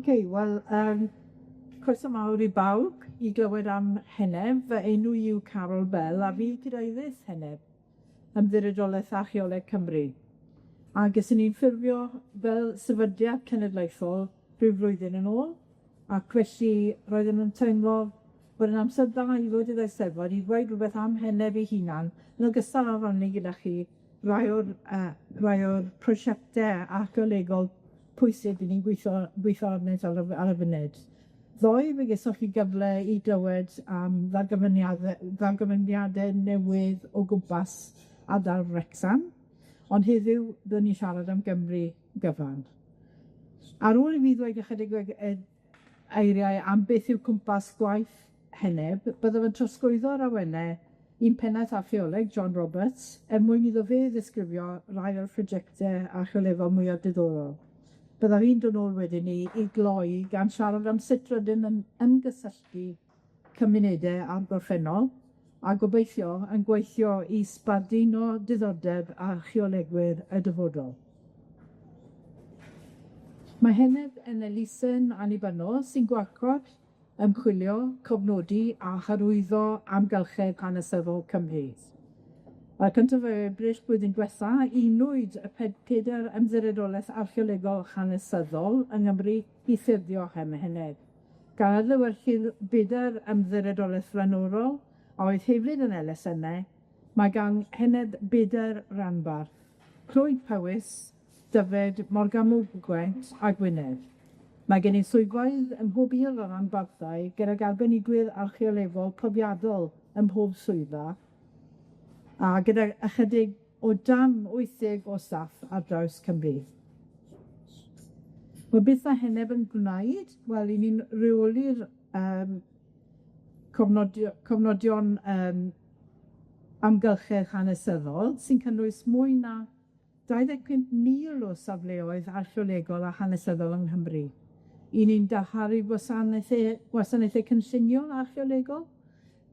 Ocê, wel yym croeso mawr i bawb i glywed am Heneb. Fy enw i yw Carol Bell a fi cadeirydd Heneb, Ymddiriedoleth Archeoleg Cymru. A geson ni'n ffurfio fel sefydliad cenedlaethol rhyw flwyddyn yn ôl, ac felly roedden nw'n teimlo bod yn amser da i ddod i'r Eisteddfod i ddweud rwbeth am Heneb ei hunan, yn ogystal â rannu gyda chi rai o'r yy rai o'r prosiecte archeolegol pwysig 'dyn ni'n gweitho gweitho arnynt ar y ar y funud. Ddoe fe gesoch chi gyfle i glywed am ddargyfyniade ddargyfyngiade newydd o gwmpas ardal Wrecsam, ond heddiw byddwn ni'n siarad am Gymru gyfan. Ar ôl i mi ddweud ychydig o eiriau am beth yw cwmpas gwaith Heneb, byddaf yn trosglwyddo'r awene i'n pennaeth archeoleg, John Roberts, er mwyn iddo fe ddisgrifio rai o'r projecte archeolegol mwya diddorol. Byddaf i'n dod nôl wedyn 'ny i gloi gan siarad am sut rydym yn ymgysylltu cymunede a'r gorffennol, a gobeithio yn gweithio i sbarduno diddordeb archeolegwyr y dyfodol. Mae Heneb yn elusen annibynnol sy'n gwarchod, ymchwilio, cofnodi a hyrwyddo amgylchedd hanesyddol Cymru. A'r cyntaf o Ebrill blwyddyn dwetha, unwyd y pedair ymddiriedoleth archeolegol hanesyddol yng Nghymru i ffurfio Heneb, gan adlewyrchu'r bedair ymddiriedoleth flaenorol a oedd hefyd yn elusenne, mae gan Heneb bedair ranbarth, Clwyd Powys, Dyfed, Morgannwg Gwent a Gwynedd. Mae gen i swyddfeydd ym mhob un o'r ranbarthau gydag arbenigwyr archeolegol profiadol ym mhob swyddfa, a gyda ychydig o dan 80 o staff ar draws Cymru. Wel, beth ma' Heneb yn gwneud? Wel, 'yn ni'n reoli'r yym cofnodion yym amgylchedd hanesyddol sy'n cynnwys mwy na 25,000 o safleoedd archeolegol a hanesyddol yng Nghymru. 'Yn ni'n darparu gwasanaethe cynllunio archeolegol,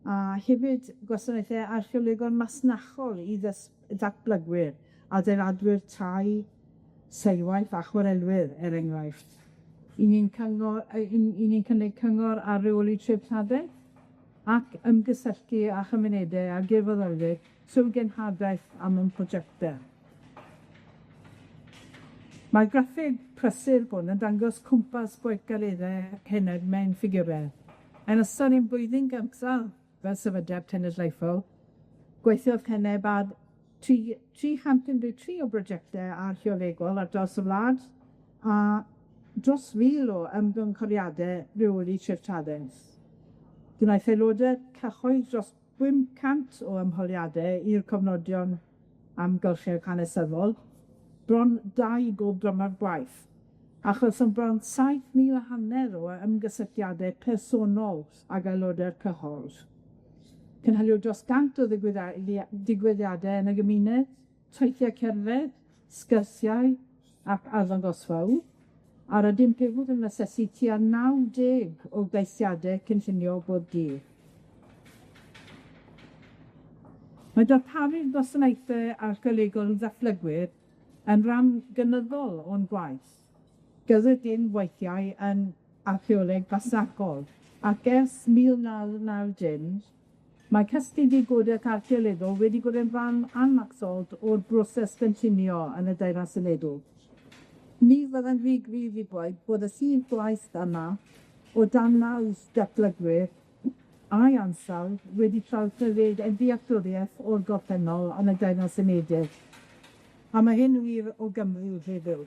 a hefyd gwasanaethe archeolegol masnachol i ddatblygwyr, adeiladwyr tai, seilwaith a chwarelwyr, er enghraifft. 'Yn ni'n cyngor 'yn ni'n cynnig cyngor ar reoli treftadaeth ac ymgysylltu â chymunede a gwirfoddolwyr trwy genhadaeth am ein prosiecte. Mae'r graffig prysur hwn yn dangos cwmpas gweithgaredde Heneb mewn ffigyre. Yn ystod ein blwyddyn gyntaf fel sefydliad cenedlaethol, gweithiodd Heneb ar 313 o brojecte archeolegol ar draws y wlad, a dros 1,000 o ymgynghoriade reoli treftadaeth. Gwnaeth aelode cyhoedd dros 500 o ymholiade i'r cofnodion amgylchedd hanesyddol, bron 2 bob diwrnod gwaith, achos yn bron 7,500 o ymgysylltiade personol ag aelodau'r cyhoedd. Cynhaliwyd dros 100 o ddigwyddiade yn y gymuned, teithiau cerdded, sgyrsiau ac arddangosfeydd, a rydym hefyd yn asesu tua 90 o geisiade cynllunio bob dydd. Mae darparu'r gwasanaethe archeolegol i ddatblygwyr yn ran gynyddol o'n gwaith. Gyda dim weithiau yn archeoleg fasnachol, ac ers 1990, mae casglu gwybodaeth archeolegol wedi bod yn rhan annatod o'r broses gynllunio yn y Deyrnas Unedig. Ni fydda'n rhy gryf i gweud bod y llif gwaith yma o dan naws datblygwyr a'i ansawdd wedi trawsnewid ein dealltwriaeth o'r gorffennol yn y Deyrnas Unedig. A mae hyn wir o Gymru heddiw.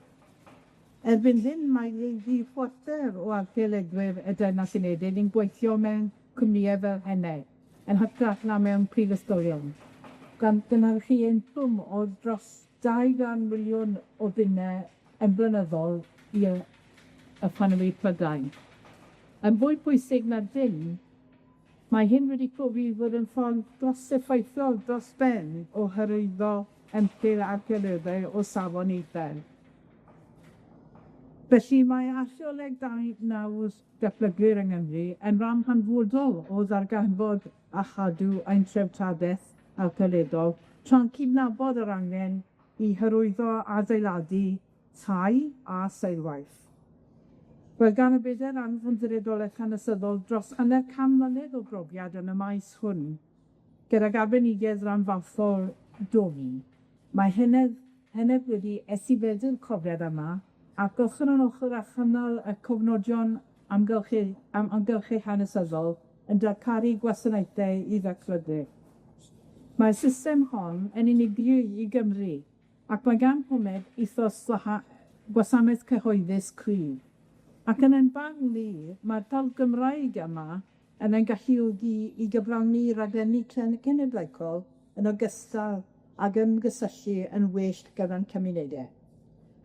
Erbyn hyn, mae rhyw chwarter o archeolegwyr y Deyrnas Unedig yn gweithio mewn cwmnïe fel Heneb, yn hytrach na mewn prifysgolion, gan gynhyrchu incwm o dros 200 miliwn o bunne yn blynyddol i economi Prydain. Yn fwy pwysig na'r dim, mae hyn wedi profi fod yn ffordd dros effeithiol dros ben o hyrwyddo ymchwil archeolegol o safon uchel. Felly mae archeoleg nawdd datblygwyr yng Nghymru yn ran hanfodol o ddarganfod a chadw ein treftadaeth archeolegol, tra'n cydnabod yr angen i hyrwyddo adeiladu tai a seilwaith. Roedd gan y bedair Ymddiriedolaeth Hanesyddol dros hanner can mlynedd o brofiad yn y maes hwn, gydag arbenigedd ranbarthol dwfn. Mae heneb heneb wedi etifeddu'r profiad yma, ac ochr yn ochr â chynnal y cofnodion amgylchu am amgylchu hanesyddol yn darparu gwasanaethau i ddatblygu. Mae'r system hon yn unigryw i Gymru, ac mae gan Gwmed ethos gwasanaeth cyhoeddus cryf. Ac yn ein barn ni, mae'r dull Gymraeg yma yn ein galluogi i gyflawni raglenni cenedlaethol yn ogystal ag ymgysylltu yn well gyda'n cymunede.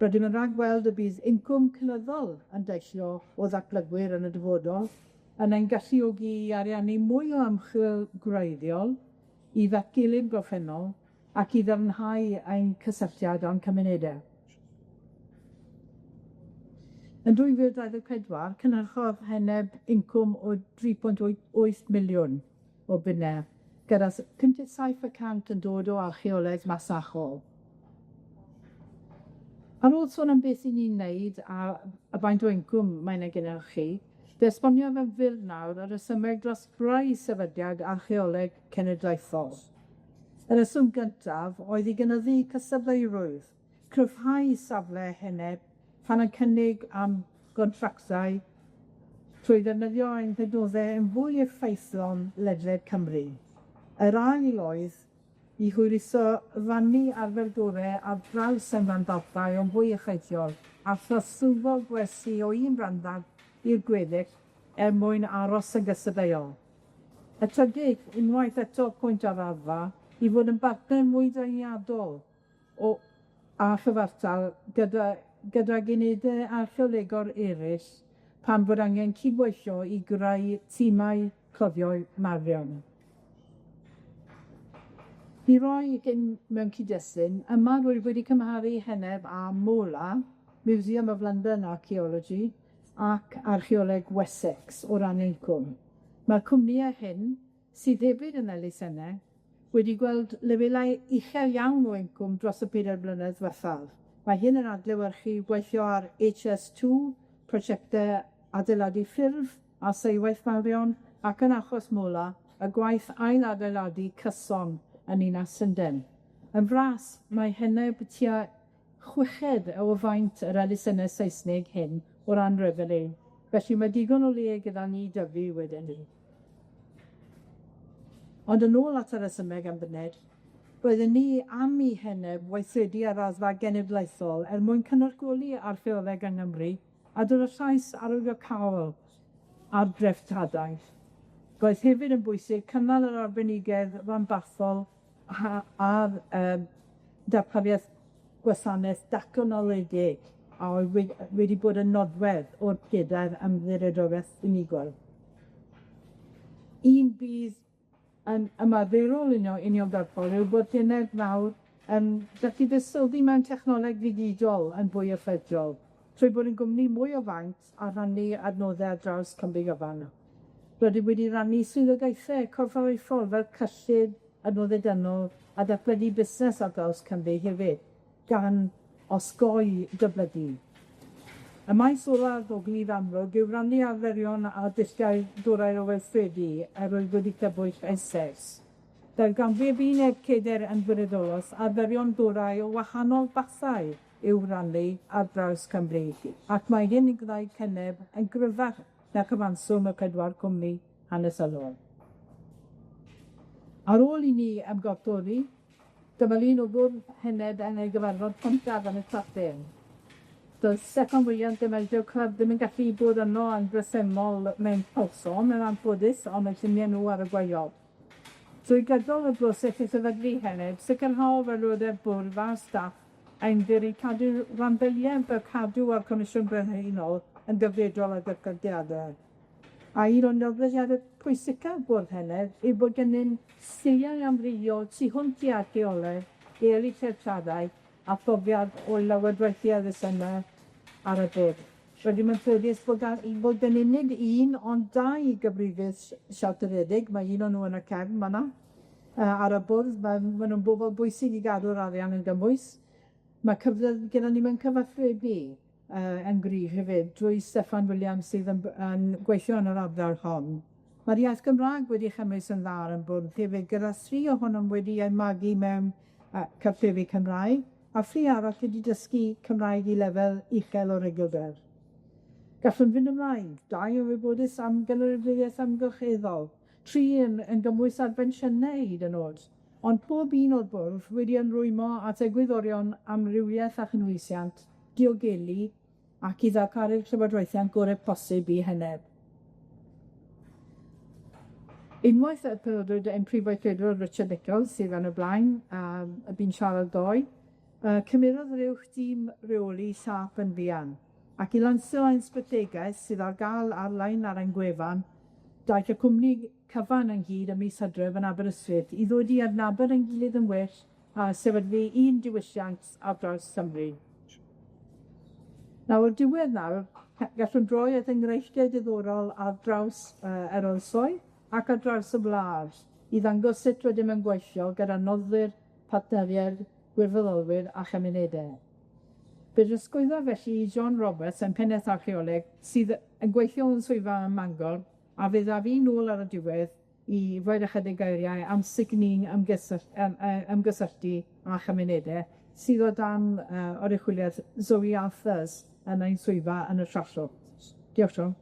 Rydym yn rhagweld y bydd incwm cynyddol yn deillio o ddatblygwyr yn y dyfodol, yn ein galluogi i ariannu mwy o ymchwil gwreiddiol, i ddatgelu'r gorffennol, ac i ddyfnhau ein cysylltiad â'n cymunede. Yn 2024, cynhyrchodd Heneb incwm o 3.8 miliwn o bunne, gyda 57% yn dod o archeoleg masnachol. Ar ôl sôn am beth 'yn ni'n neud a a faint o incwm mae'n ei gynhyrchu, fe esboniodd yn fyr nawr y resymeg dros greu sefydliad archeoleg cenedlaethol. Y reswm gyntaf oedd i gynyddu cystadleurwydd, cryfhau safle heneb pan yn cynnig am gontractau trwy ddefnyddio ein hadnodde yn fwy effeithlon ledled Cymru. Yr ail oedd i hwyluso rannu arfer gore ar draws ein rhanbarthau yn fwy effeithiol a throsglwyddo gwersi o un ranbarth i'r gweddill er mwyn aros yn gystadleuol. Y trydydd, unwaith eto pwynt ar raddfa, i fod yn bartner mwy deniadol o a chyfartal gyda gydag unede archeolegol eryll pan fod angen cydweithio i greu timau cloddio marion. I roi hyn mewn cyd-destun, yma rwyf wedi cymharu heneb â MOLA, Museum of London Archaeology, ac Archeoleg Wessex o ran incwm. Mae'r cwmnïe hyn, sydd hefyd yn elusenne, wedi gweld lefelau uchel iawn o incwm dros y pedair blynedd ddiwethaf. Mae hyn yn adlewyrchu gweithio ar HS2, prosiecte adeiladu ffyrdd a seilwaith mawrion, ac yn achos MOLA, y gwaith ail-adeiladu cyson yn Ninas Llundain. Yn fras, mae heneb tua chweched o faint yr elusenne Saesneg hyn o ran refeniw, felly mae digon o le gyda ni dyfu wedyn. Ond yn ôl at y resymeg am fyned, roedden ni am i heneb weithredu ar raddfa genedlaethol er mwyn cynrychioli archeoleg yng Nghymru a dod â llais arwyddocaol ar dreftadaeth. Roedd hefyd yn bwysig cynnal yr arbenigedd ranbarthol a'r yym darpariaeth gwasanaeth datganoledig a oedd wedi bod yn nodwedd o'r pedair ymddiriedolaeth unigol. Un bydd yn ymarferol uniongyrchol yw bod Lluned nawr yn gallu buddsoddi mewn technoleg ddigidol yn fwy effeithiol, trwy bod yn gwmni mwy o faint a rhannu adnodde ar draws Cymru gyfan. Rydym wedi rannu swyddogaethe corfforaethol fel cyllid, adnodde dynol a datblygu busnes ar draws Cymru hefyd, gan osgoi dyblygu. Y maes olaf o glif amlwg yw rannu arferion a dulliau gorau o weithredu er rwyf wedi crybwyll eisoes. Darganfu uned ceder ymddiriedolaeth arferion gorau o wahanol fathau i'w rannu ar draws Cymru, ac mae hyn yn gwneud Ceneb yn gryfach na cyfanswm y pedwar cwmni hanesyddol. Ar ôl i ni ymgorffori, dyma lun o fwrdd heneb yn ei gyfarfod cyntaf yn y Llythyr. Doedd Steffan Williams ddim yn Club ddim yn gallu bod yno yn bresennol mewn person yn anffodus, ond mae llunie nhw ar y gwaelod. Drwy gydol y broses o sefydlu heneb, sicrhaodd aelodau'r bwrdd a'r staff ein diri cadw rhanddeiliaid fel Cadw a'r Comisiwn Brenhinol yn gyfredol ar gysylltiade. A un o'n nodweddiade pwysicaf bwrdd heneb yw bod gennym sgiliau amrywiol tu hwnt i archeoleg, eoli treftadaeth, a phrofiad o lywodraethu elusenne ar y bwrdd. Rydym yn ffodus bod gan bod gennym nid un ond dau gyfrifydd siarteredig, mae un o'n nhw yn y cefn fan 'na ar y bwrdd, ma' nw'n bobol bwysig i gadw'r arian yn gymwys. Ma' cyfle gyda ni mewn cyfathrebu. yy yn gryf hefyd drwy Steffan Williams sydd yn b- yn gweithio yn yr ardal hon. Ma'r iaith Gymra'g wedi chymwys yn dda ar 'yn bwrdd hefyd, gyda thri ohonom wedi ein magu mewn yy cartrefi Cymraeg, a thri arall wedi dysgu Cymraeg i lefel uchel o ruglder. Gallwn fynd ymlaen, dau yn wybodus am gymeradwyaeth amgylcheddol, tri yn yn gymwys ar bensiynau hyd yn o'd, ond pob un o'r bwrdd wedi ymrwymo at egwyddorion amrywieth a chynhwysiant, diogelu, ac i ddarparu'r llywodraethiant gore posib i heneb. Unwaith y penodwyd ein prif weithredwr Richard Nichols sydd yn y blaen, yym y bu'n siarad ddoe, yy cymerodd yr uwch dîm reoli siâp yn fuan, ac i lansio ein strategaeth sydd ar ga'l ar-lein ar ein gwefan, daeth y cwmni cyfan ynghyd ym mis Hydref yn Aberystwyth i ddod i adnabod ein gilydd yn well a sefydlu un diwylliant ar draws Cymru. Nawr, o'r diwedd nawr, gallwn droi at enghreifftiau diddorol ar draws yy yr oesoedd ac ar draws y wlad i ddangos sut rydym yn gweithio gyda noddwyr, partneriaid, gwirfoddolwyr a chymunede. Fe drosglwyddo felly i John Roberts, ein pennaeth archeoleg, sydd yn gweithio yn swyddfa ym Mangor, a fe ddaf i nôl ar y diwedd i roid ychydig geiriau am sut ni'n ymgysyll- yym yy ymgysylltu â chymunede sydd o dan yy oruchwyliaeth Zoe Arthurs yn ein swyddfa yn y Trallwng. Diolch Siôn.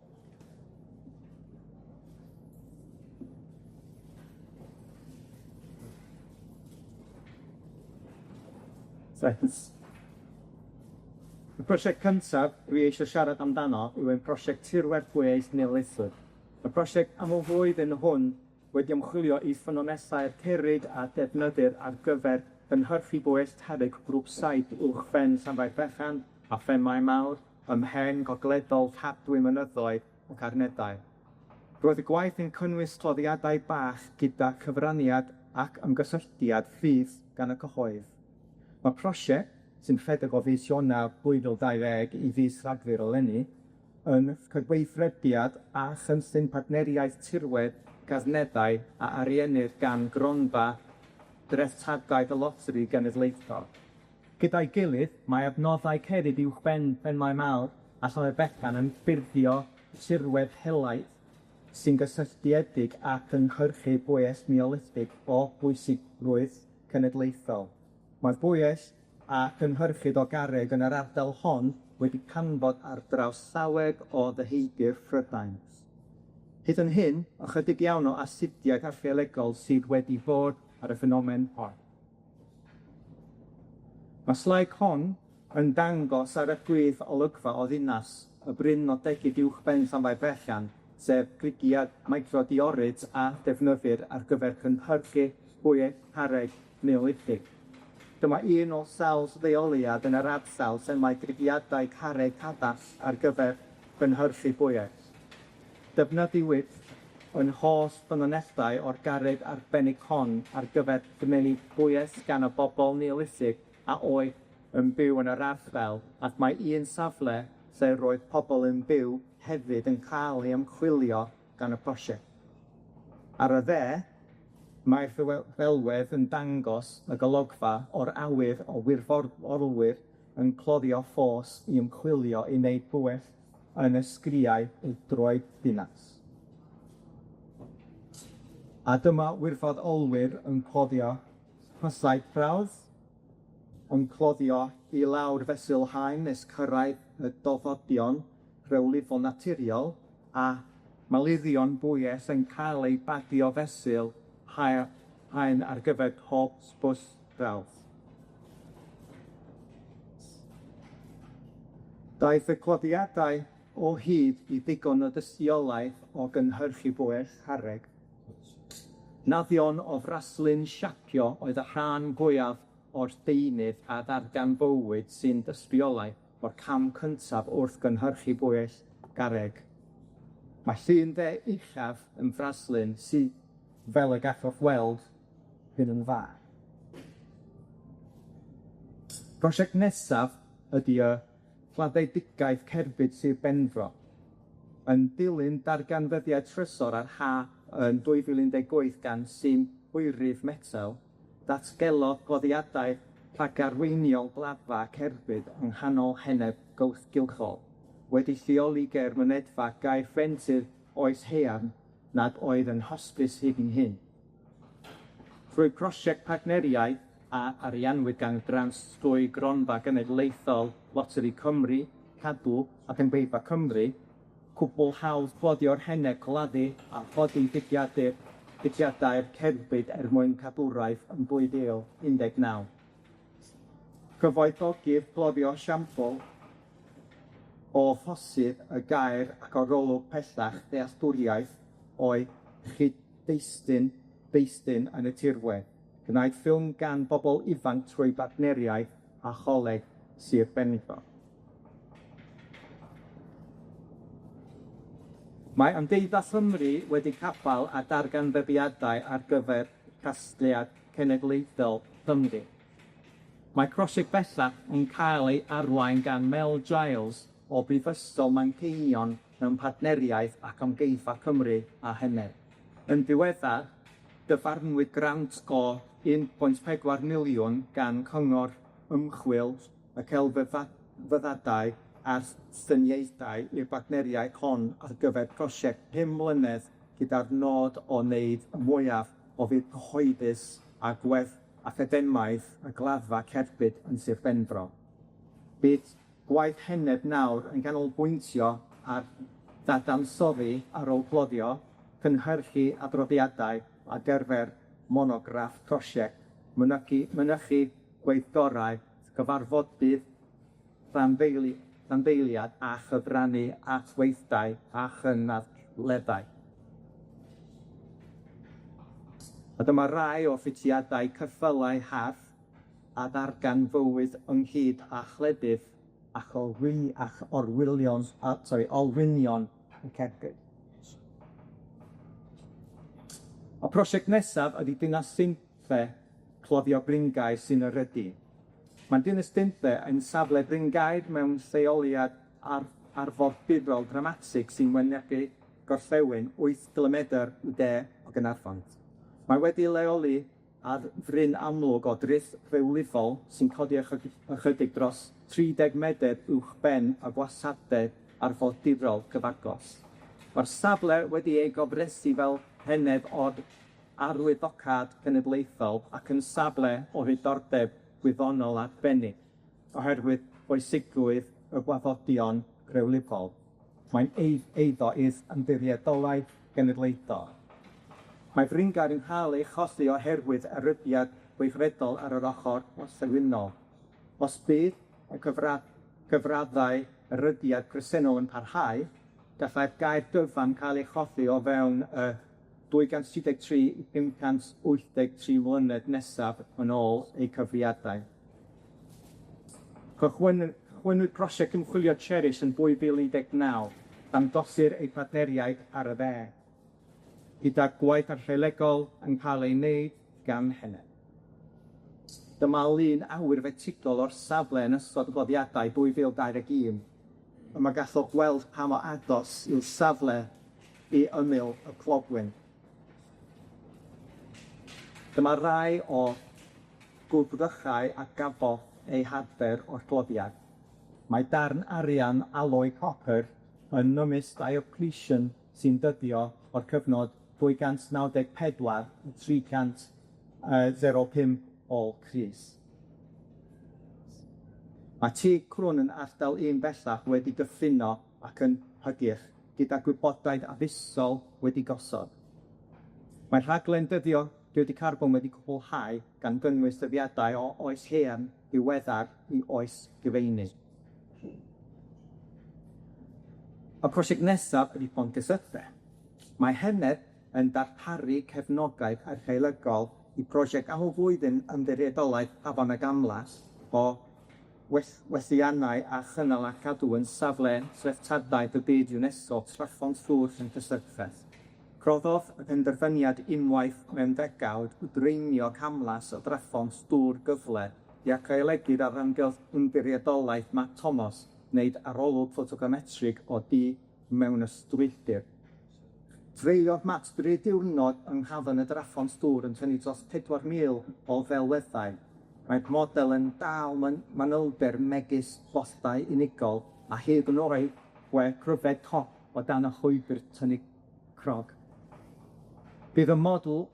Reit. Y prosiect cyntaf dwi eisiau siarad amdano yw ein prosiect Tirwedd Gwales Neolithig. Y prosiect aml-flwyddyn hwn wedi ymchwilio i ffynonellau'r cerrig a defnyddir ar gyfer cynhyrchu bwyell cerrig grŵp saith uwchben Llanfair Fechan a Phenmaen-mawr ym mhen gogleddol Cadwy Mynyddoedd ac Arnedau. Roedd y gwaith yn cynnwys cloddiadau bach gyda cyfraniad ac ymgysylltiad rhydd gan y cyhoedd. Mae'r prosiect, sy'n rhedeg o fis Ionawr 2020 i fis Rhagfyr eleni, yn cydweithrediad â chynllun partneriaeth tirwedd Garneddau a ariennir gan Gronfa Dreftadaeth y Loteri Genedlaethol. Gyda'i gilydd, mae adnoddau cerrig uwchben Penmaen-mawr a Llanfair yn ffurfio tirwedd helaeth sy'n gysylltiedig â chynhyrchu bwyell Neolithig o bwysigrwydd cenedlaethol. Mae'r bwyell a chynhyrchid o garreg yn yr ardal hon wedi canfod ar draws llawer o ddeheudir Prydain. Hyd yn hyn, ychydig iawn o astudiaeth archeolegol sydd wedi bod ar y ffenomen hon. Mae sleid hon yn dangos ar y chwith olygfa o ddinas, y bryn nodedig uwchben Llanfairfechan, sef grugiad microdiorit a defnyddir ar gyfer cynhyrchu bwyell carreg Neolithig. Dyma un o sawl lleoliad yn yr ardal lle mae grugiadau carreg addas ar gyfer cynhyrchu bwyell. Defnyddiwyd yn holl ffynonellau o'r garreg arbennig hon ar gyfer gwneud bwyell gan y bobl Neolithig a oedd yn byw yn yr ardal, ac mae un safle lle roedd pobl yn byw hefyd yn cael ei ymchwilio gan y prosiect. Ar y dde, mae'r ddelwedd yn dangos y golygfa o'r awyr o wirfoddolwyr yn cloddio ffos i ymchwilio i wneud bwyell yn y sgriau droed dinas. A dyma wirfoddolwyr yn cloddio pyllau prawf, yn cloddio i lawr fesul haen nes cyrraedd y dofodion rhewlifol naturiol a malurion bwyell yn cael eu bagio fesul haen ar gyfer pob bws prawf. Daeth y cloddiadau o hyd i ddigon o dystiolaeth o gynhyrchu bwyell carreg. Naddion o fraslun siapio oedd y rhan fwyaf o'r deunydd a ddarganfowyd sy'n dystiolaeth o'r cam cyntaf wrth gynhyrchu bwyell garreg. Mae llun dde uchaf yn fraslun sydd, fel y gallwch weld, hyn yn dda. Prosiect nesaf ydi y claddedigaeth cerbyd Sir Benfro, yn dilyn darganfyddiad trysor ar hap yn 2018 gan Sim Hwyryf Metel, datgelodd gloddiadau rhagarweiniol gladdfa cerbyd yng nghanol heneb gylchol, wedi lleoli ger mynedfa Gaerffentydd oes haearn nad oedd yn hosbis hyd yn hyn. Trwy prosiect partneriaeth a ariannwyd gan grant drwy Gronfa Genedlaethol Loteri Cymru, Cadw ac Amgueddfa Cymru, cwblhaodd cloddio'r heneb gladdu a chodi digiadau'r cerbyd er mwyn cadwraeth yn 2019. Cyfoethogi'r cloddio siampl o ffosydd y gaer ac arolwg pellach dealltwriaeth o'i chyd-destun deistyn yn y tirwedd. Gwnaed ffilm gan bobol ifanc trwy bartneriaeth a Choleg Sir Benfro. Mae Ymdeithas Cymru wedi caffael a darganfyddiadau ar gyfer casgliad cenedlaethol Cymru. Mae prosiect bellach yn cael ei arwain gan Mel Giles o Brifysgol Manceinion mewn partneriaeth ac Amgueddfa Cymru a Heneb. Yn ddiweddar, dyfarnwyd grant o 1.4 miliwn gan Cyngor Ymchwil y Celfyddydau a'r Lluniaethau i'r bartneriaeth hon ar gyfer prosiect 5 mlynedd gyda'r nod o wneud y mwyaf o fudd cyhoeddus a gwerth academaidd y gladdfa cerbyd yn Sir Benfro. Bydd gwaith heneb nawr yn canolbwyntio ar ddadansoddi ar ôl cloddio, cynhyrchu adroddiadau a gyfer monograff prosiect, mynychu gweithgorau, cyfarfodydd rhanddeiliad a chyfrannu at weithdai a chynadleddau. A dyma rai o ffitiadau ceffylau hardd a ddarganfywyd ynghyd â chledydd ac orwylion, olwynion y cerbyd. Y prosiect nesaf ydy Dinas Dinlle cloddio bryngaer sy'n erydu. Mae Dinas Dinlle yn safle bryngaer mewn lleoliad arfordirol dramatig sy'n wynebu gorllewin 8 gilomedr i de o Gaernarfon. Mae wedi leoli ar fryn amlwg o dreth rhewlifol sy'n codi ychydig dros 30 medr uwchben y gwastadedd arfordirol cyfagos. Mae'r safle wedi ei gofrestru fel heneb o'r arwyddocâd cenedlaethol ac yn safle o ddiddordeb gwyddonol arbennig oherwydd bwysigrwydd y gwaddodion rhewlifol. Mae'n eiddo i'r Ymddiriedolaeth Genedlaethol. Mae fryngaer yn cael ei cholli oherwydd erydiad gweithredol ar yr ochr orllewinol. Os bydd y cyfraddau erydiad presennol yn parhau, gallai'r gaer gyfan cael ei cholli o fewn y 233 i 583 mlynedd nesaf yn ôl eu cyfrifiadau. Cychwynnwyd prosiect ymchwilio Cherish yn 2019, dangosir eu partneriaid ar y dde, gyda gwaith archeolegol yn cael ei wneud gan Heneb. Dyma lun awyr fetigol o'r safle yn ystod gladdiadau 2021. Yma gallwch gweld pa mor agos yw'r safle i ymyl y clogwyn. Dyma rai o gwrthrychau a gafodd eu hadfer o'r cloddiad. Mae darn arian alloy copper yn nummus Diocletian sy'n dyddio o'r cyfnod 294 i 305 ôl Crist. Mae tŷ crwn yn ardal un bellach wedi dyffrino ac yn hygyrch, gyda gwybodaeth addysgol wedi gosod. Mae rhaglen dyddio radiocarbon wedi cwblhau gan gynnwys dyddiadau o oes haearn diweddar i oes Rufeinig. Y prosiect nesaf ydy Pontcysyllte. Mae Heneb yn darparu cefnogaeth archeolegol i prosiect amlflwyddyn Ymddiriedolaeth Afon y Gamlas o welliannau a chynnal a chadw yn safle treftadaeth y byd UNESCO Traphont Ddŵr Llyn Rhoddodd y penderfyniad unwaith mewn degawd draenio camlas o draphont dŵr gyfle i archeolegydd ar amgylch Ymddiriedolaeth Matt Thomas wneud arolwg ffotogrametrig o dŷ mewn ystwythdir. Treuliodd Matt dri diwrnod yng nghafn y draphont dŵr yn tynnu dros 4,000 o ddelweddau. Mae'r model yn dal manylder megis plotai unigol a hyd yn oed gwe cryfed cop o dan y llwybyr tynnu crog. Bydd y model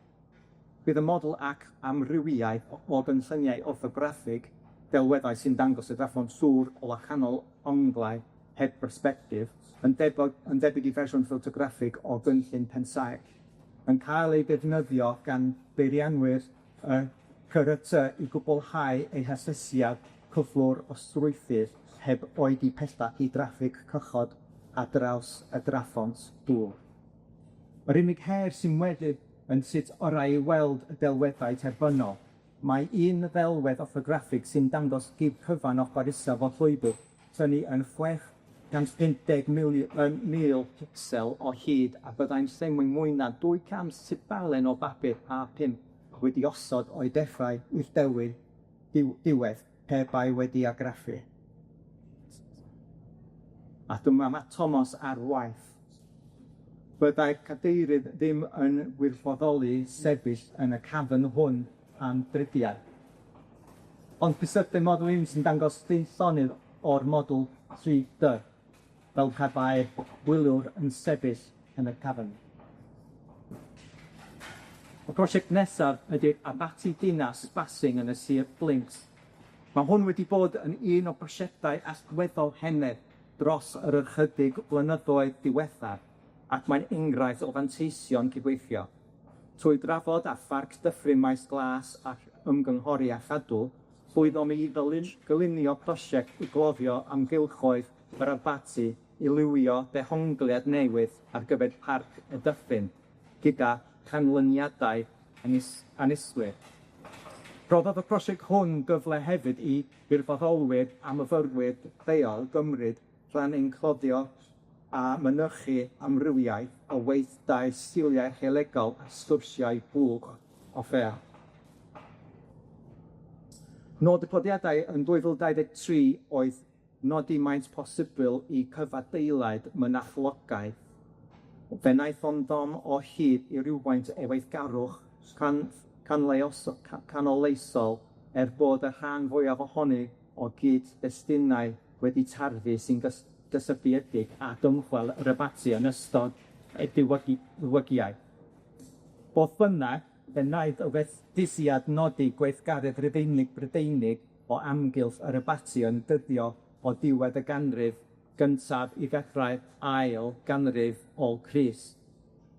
bydd y model ac amrywiaeth o gynlluniau orthograffig delweddau sy'n dangos y draphont dŵr o wahanol onglau heb bersbectif yn debyg yn debyg i fersiwn ffotograffig o gynllun pensaer, yn cael ei defnyddio gan beirianwyr y CRT i gwblhau eu hasesiad cyflwr o strwythur heb oedi pellach i draffig cychod ar draws y draphont dŵr. Yr unig her sy'n weddill yn sut orau i weld y delweddau terfynol. Mae un ddelwedd orthograffig sy'n dangos gig cyfan ochr isaf o'r llwybr tynnu yn 650 mil picsel o hyd a byddai'n llenwi mwy na 200 tudalen o bapur A5 wedi osod o'i dechrau i'r dewi diwedd pe bai wedi argraffu. A dyma ma' Thomas ar waith. Byddai'r cadeirydd ddim yn wirfoddoli sefyll yn y cafn hwn am dridiau. Ond cysylltu Model Un sy'n dangos llun llonydd o'r model 3D, fel pe bai'r gwyliwr yn sefyll yn y cafn. Y prosiect nesaf ydi'r Abaty Dinas Basing yn y Sir Fflint. Mae hwn wedi bod yn un o brosiectau allweddol heneb dros yr ychydig blynyddoedd diwethaf, ac mae'n enghraifft o fanteision cydweithio. Trwy drafod â Pharc Dyffryn Maes Glas ac ymgynghori â Chadw, llwyddom i gynllunio prosiect i gloddio amgylchoedd yr abaty i lywio dehongliad newydd ar gyfer Parc y Dyffryn, gyda chanlyniadau aniswyr. Rhoddodd y prosiect hwn gyfle hefyd i wirfoddolwyr a myfyrwyr lleol gymryd rhan ein cloddio a mynychu amrywiaeth o weithdai sgiliau archeolegol a sgwrsiau bwlch o ffea. Nod y cloddiadau yn 2023 oedd nodi maint posibl i cyfadeilad mynachlogaeth. Fe wnaeth ond o hyd i rywfaint o weithgarwch canoloesol er bod y rhan fwyaf ohoni o gyd-destunau wedi tarfu sy'n gysylltiedig â dymchwel yr abaty yn ystod y diwygiad. Fodd bynnag, fe wnaeth y werthusiad nodi gweithgaredd Rufeinig Brydeinig o amgylch yr abaty yn dyddio o diwedd y ganrif gyntaf i ddechrau ail ganrif ôl Crist.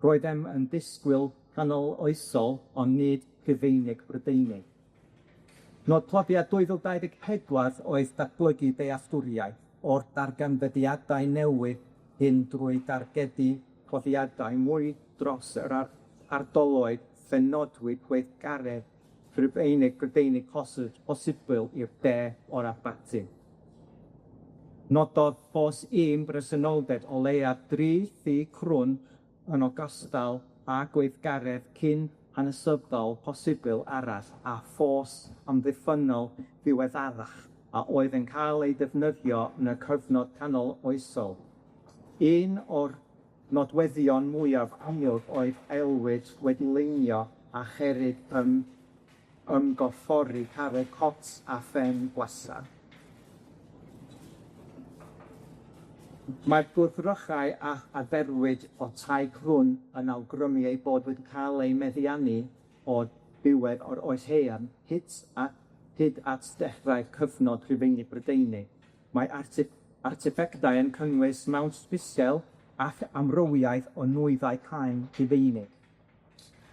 Roeddem yn disgwyl canol oesol, ond nid Rhufeinig Brydeinig. Nod plodiad 2024 oedd datblygu dealltwriaeth o'r darganfyddiadau newydd hyn drwy dargedu cloddiadau mwy dros yr ardaloedd lle nodwyd gweithgaredd Rhufeinig Brydeinig posibl i'r de o'r abaty. Nododd Ffos Un bresenoldeb o leia dri thŷ crwn yn ogystal â gweithgaredd cyn hanesyddol posibl arall a ffos amddiffynnol ddiweddarach a oedd yn cael ei defnyddio yn y cyfnod canol oesol. Un o'r nodweddion mwyaf amlwg oedd aelwyd wedi leinio a cherrig yn ymgorffori carreg cot a phen gwasar. Mae'r gwrthrychau a adferwyd o tai crwn yn awgrymu eu bod wedi cael eu meddiannu o diwedd o'r Oes Haearn hyd at hyd at ddechrau'r cyfnod Rhufeinig Brydeinig. Mae arteffactau yn cynnwys mawnt sbwriel ac amrywiaeth o nwyddau cain Rhufeinig.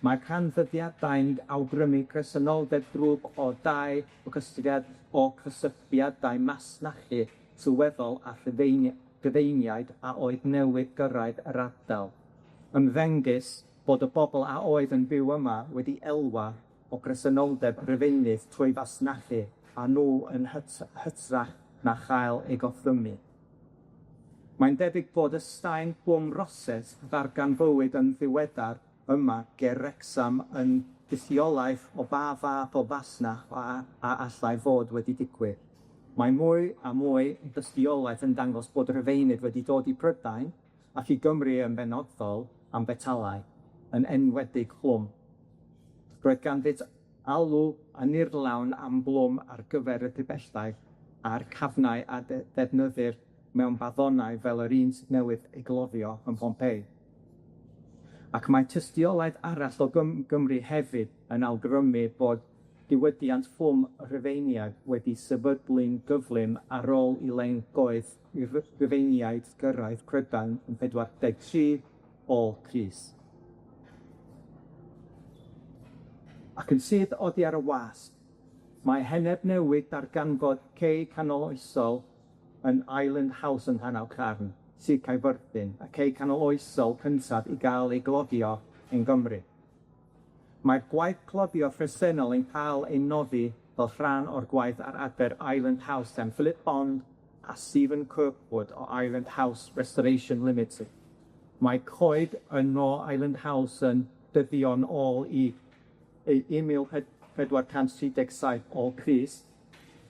Mae canfyddiadau'n awgrymu presenoldeb grŵp o dai o cysylltiad o cysylltiadau masnachu sylweddol a Rhufeiniaid a oedd newydd gyrraedd yr ardal. Ymddengys bod y bobl a oedd yn byw yma wedi elwa o bresenoldeb Rhufeinydd trwy fasnachu â nhw yn hytrach na chael eu gorthrymu. Mae'n debyg bod y staen Cwm Roses ddarganfywyd yn ddiweddar yma ger Wrecsam yn dystiolaeth o ba fath o fasnach a allai fod wedi digwydd. Mae mwy a mwy o dystiolaeth yn dangos bod Rhufeinydd wedi dod i Prydain ac i Gymru yn benodol am fetalau, yn enwedig plwm. Roedd ganddynt alw annirlawn am blwm ar gyfer y pibellau a'r cafnau a ddefnyddir mewn baddonau fel yr un sydd newydd ei gloddio yn Pompeii. Ac mae tystiolaeth arall o Gymru hefyd yn awgrymu bod diwydiant ffwm Rhufeiniad wedi sefydlu'n gyflym ar ôl i lengoedd Rhufeiniaid gyrraedd Prydain yn 43 ôl Crist. Ac yn syth oddi ar y wasg, mae heneb newydd darganfod cei canoloesol yn Island House yn Llanawcarn, Sir Caerfyrddin, y cei canoloesol cyntaf i gael ei gloddio yn Gymru. Mae'r gwaith cloddio presennol yn cael ei noddi fel rhan o'r gwaith ar adfer Island House gan Philip Bond a Stephen Kirkwood o Island House Restoration Limited. Mae coed yn ôl Island House yn dyddio'n ôl i 1437 ôl Crist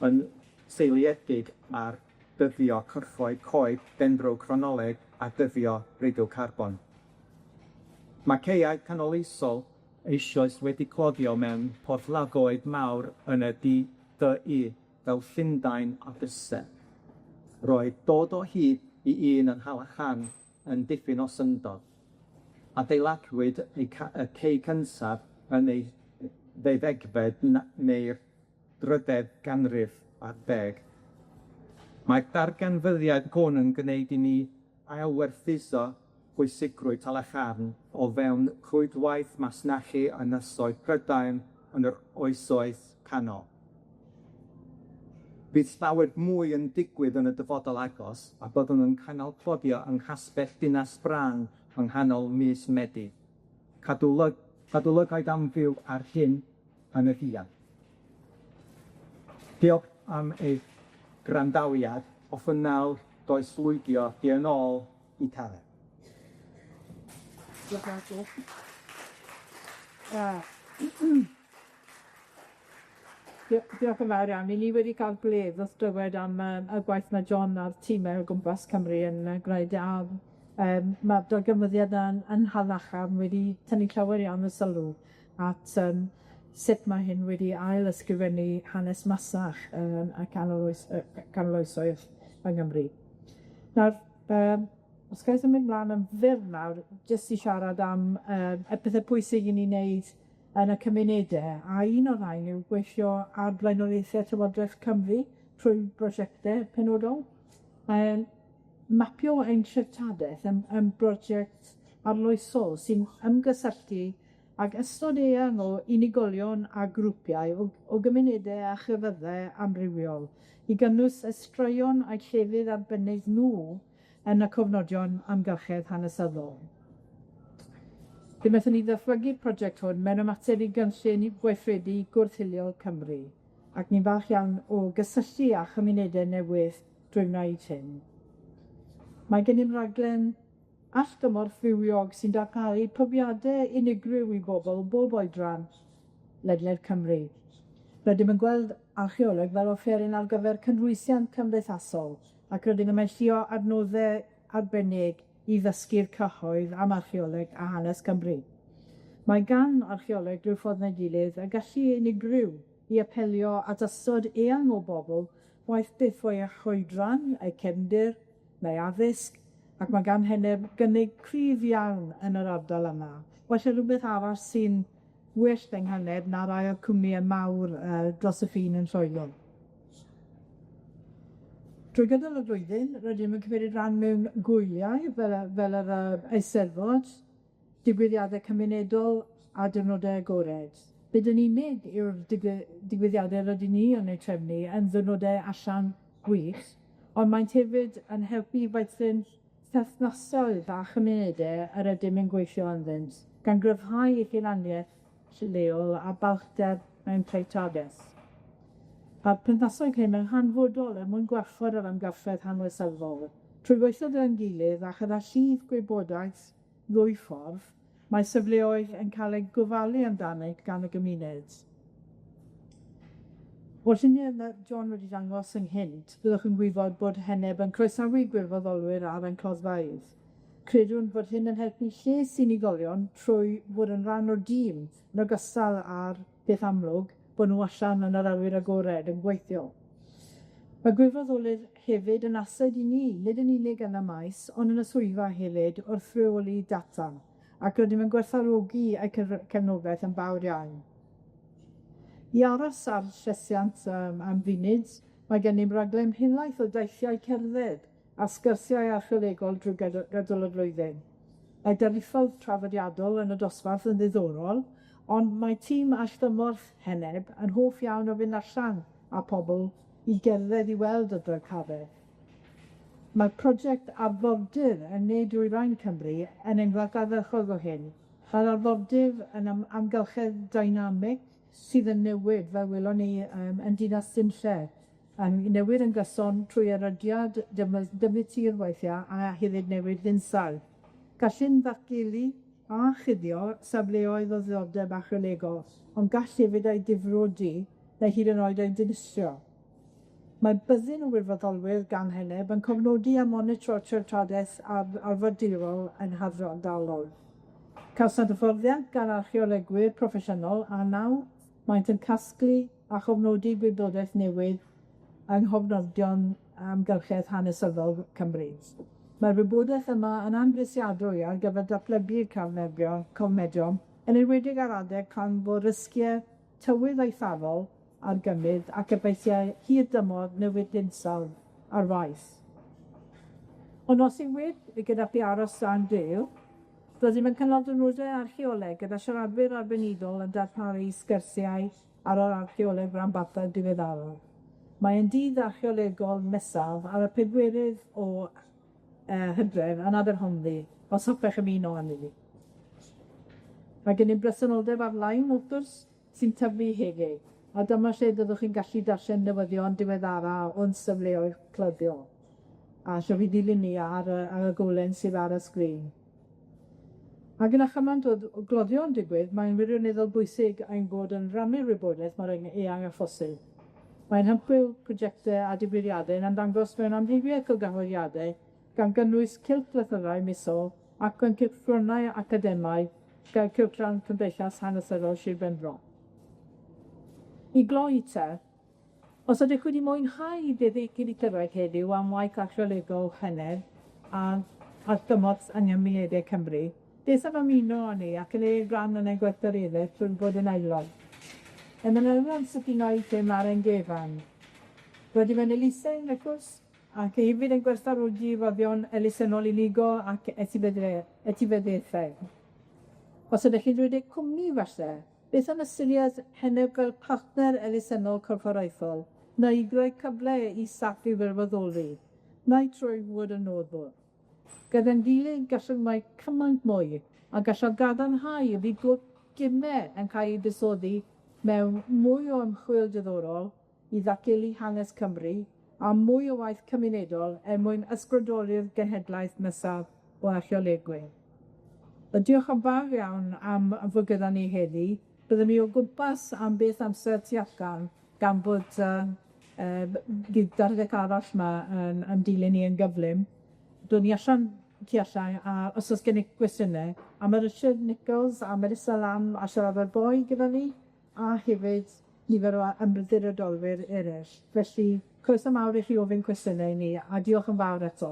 yn seiliedig ar dyddio cyrffoedd coed dendrocronoleg a dyddio radiocarbon. Mae caeau canoloesol eisoes wedi cloddio mewn porthladdoedd mawr yn y DDU fel Llundain a Bryste. Roedd dod o hyd i un yn Nhalacharn yn dipyn o syndod. Adeiladwyd y cei cyntaf yn ei ddeuddegfed neu'r drydedd ganrif ar ddeg. Mae'r darganfyddiad hwn yn gwneud i ni ailwerthuso pwysigrwydd Talacharn o fewn rhwydwaith masnachu ynysoedd Prydain yn yr oesoedd canol. Bydd llawer mwy yn digwydd yn y dyfodol agos, a byddwn yn cynnal cloddio yng Nghastell Dinas Brân yng nghanol mis Medi. Cadw cadw lygaid am fyw ar hyn yn y fuan. Diolch am eich gwrandawiad. Hoffwn nawr does-lwydio chi yn ôl i Karen. Diolch. Diolch yn fawr iawn. 'Yn ni wedi ca'l gwledd wrth glywed am y gwaith ma' John a'r time o gwmpas Cymru yn gwneud a ma'r darganfyddiad yna'n yn Nhalacharn wedi tynnu llawer iawn o sylw at sut ma' hyn wedi ail-ysgrifennu hanes masach y canol oes yy canol oesoedd yng Nghymru. Nawr os gai symud mlan yn fyr nawr, jyst i siarad am y pethe pwysig i ni wneud yn y cymunede, a un o'r rhain yw gweithio ar blaenoriaethe Llywodraeth Cymru trwy brosiecte penodol. Mapio ein treftadaeth yn brosiect arloesol sy'n ymgysylltu ag ystod eang o unigolion a grwpiau o gymunede a chrefydde amrywiol i gynnwys y straeon a'u llefydd arbennig nw yn y cofnodion amgylchedd hanesyddol. Fe wnaethon ni ddatblygu'r prosiect hwn mewn ymateb i gynllun gweithredu gwrth-hiliol Cymru, ac ni'n falch iawn o gysylltu â chymunede newydd drwy wneud hyn. Mae gennym raglen allgymorth fywiog sy'n darparu profiade unigryw i bobol o bob oedran ledled Cymru. Rydym yn gweld archeoleg fel offeryn ar gyfer cynhwysiant cymdeithasol, ac rydym yn meillio adnodde arbennig i ddysgu'r cyhoedd am archeoleg a hanes Cymru. Mae gan archeoleg drwy ffordd neu gilydd y gallu unigryw i apelio at ystod eang o bobl, waeth beth fo'u oedran, eu cefndir, neu addysg, ac mae gan Heneb gynnig cryf iawn yn yr ardal yma. Felly rwbeth arall sy'n well yng Nghaned na rai o'r cwmnïe mawr dros y ffin yn Lloegr. Drwy gydol y flwyddyn, rydym yn cymryd rhan mewn gwyliau fel fel yr Eisteddfod, digwyddiade cymunedol a diwrnode agored. Nid yn unig yw'r digwyddiade rydyn ni yn eu trefnu yn ddiwrnode allan gwych, ond maent hefyd yn helpu i feithrin perthnasoedd a chymunede yr ydym yn gweithio ynddynt, gan gryfhau eu hunaniaeth lleol a balchder mewn treftadaeth. A'r perthnasoedd hyn yn hanfodol er mwyn gwarchod yr amgylchedd hanesyddol. Trwy weithio gyda'n gilydd a chyda llif gwybodaeth ddwy ffordd, mae safleoedd yn cael eu gofalu amdanynt gan y gymuned. O'r llunie ma' John wedi dangos ynghynt, byddwch yn gwybod bod Heneb yn croesawu gwirfoddolwyr ar ein cloddfeydd. Credwn fod hyn yn helpu lles unigolion trwy fod yn rhan o dîm yn ogystal â'r peth amlwg bo' nw allan yn yr awyr agored yn gweithio. Mae gwirfoddolwyr hefyd yn ased i ni, nid yn unig yn y maes, ond yn y swyddfa hefyd wrth reoli data, ac rydym yn gwerthfawrogi eu cefnogaeth yn fawr iawn. I aros ar llesiant yym am funud, mae gennym raglen helaeth o deithiau cerdded a sgyrsiau archeolegol drwy gydol y flwyddyn. Mae darlithoedd traddodiadol yn y dosbarth yn ddiddorol, ond mae tîm allgymorth Heneb yn hoff iawn o fynd allan â pobl i gerdded i weld y drycare. Mae'r project Arfordir yn Ne Dwyrain Cymru yn enghraifft ardderchog o hyn. Mae'r arfordir yn amgylchedd dynamig sydd yn newid, fel welon ni yym yn Dinas Dinlle, yn newid yn gyson trwy erydiad, defnydd tir weithia' a hefyd newid hinsawdd. Gall hyn ddatgelu a chuddio safleoedd o ddiddordeb archeolegol, ond gall hefyd eu difrodi neu hyd yn oed eu dinistrio. Mae byddin o wirfoddolwyr gan Heneb yn cofnodi a monitro treftadaeth arfordirol yn hardalodd. Cawsant hyfforddiant gan archeolegwyr proffesiynol a nawr maent yn casglu a chofnodi gwybodaeth newydd yng nghofnodion amgylchedd hanesyddol Cymru. Mae'r wybodaeth yma yn amhrisiadwy ar gyfer datblygu carnefio cofnodion, yn enwedig ar adeg pan fo risgie tywydd eithafol ar gynnydd ac effeithiau hir dymor newid hinsawdd ar waith. Ond os yw wir gyda chi aros dan do, Rydym yn cynnal diwrnodau archeoleg gyda siaradwyr arbenigol yn darparu sgyrsiau ar yr archeoleg ranbarthol diweddaraf. Mae ein dydd archeolegol nesaf ar y pedwerydd o Hydref yn Aberhonddu, os hoffech ymuno â ni. Mae gennym bresenoldeb ar-lein wrth gwrs, sy'n tyfu hefyd, a dyma lle byddwch chi'n gallu darllen newyddion diweddara o'n safleoedd clyddio. A allwch chi ddilyn ni ar y ar y golen sydd ar y sgrin. A gyda chymaint o gloddio yn digwydd, mae'n wirioneddol bwysig ein bod yn rhannu'r wybodaeth mor eang â phosib. Mae'n hymchwil, projecte a digwyddiade yn ymddangos mewn amrywiaeth o gyhoeddiade, gan gynnwys cylchlythyrau misol ac mewn cylchgronau academaidd fel cylchgrawn Cymdeithas Hanesyddol Sir Benfro. I gloi te, os ydych wedi mwynhau beth chi 'di clywed heddiw am waith archeolegol Heneb a allgymorth yng nghymunedau Cymru, beth am ymuno â ni ac yn ei ran yn ein gweithgaredde trwy fod yn aelod. Ymunwn sut i wneud hyn ar ein gwefan. Rydym yn elusen, wrth gwrs, ac hefyd yn gwerthfawrogi roddion elusennol unigol ac etifeddiaethau. Os ydych chi'n rhedeg cwmni falle, beth am ystyried Heneb fel partner elusennol corfforaethol, neu greu cyfle i staff i wirfoddoli, neu trwy fod yn noddwr. Gyda'n gilydd gallwn wneud cymaint mwy, a gallaf gadarnhau y bydd grŵp gime yn cael ei buddsoddi mewn mwy o ymchwil diddorol i ddatgelu hanes Cymru a mwy o waith cymunedol er mwyn ysbrydoli'r genhedlaeth nesaf o archeolegwyr. Wel diolch yn fawr iawn am fod gyda ni heddi. Byddwn ni o gwmpas am beth amser tu allan gan bod yy yy arall 'ma yn yn dilyn ni yn gyflym. Dwn i allan tu allan a os o's gennych gwestiyne, a ma' Richard Nichols a Melissa Lamb a siaradwyr boi gyda ni, a hefyd nifer o ymddiriedolwyr eryll. Felly, croeso mawr i chi ofyn cwestiyne i ni, a diolch yn fawr eto.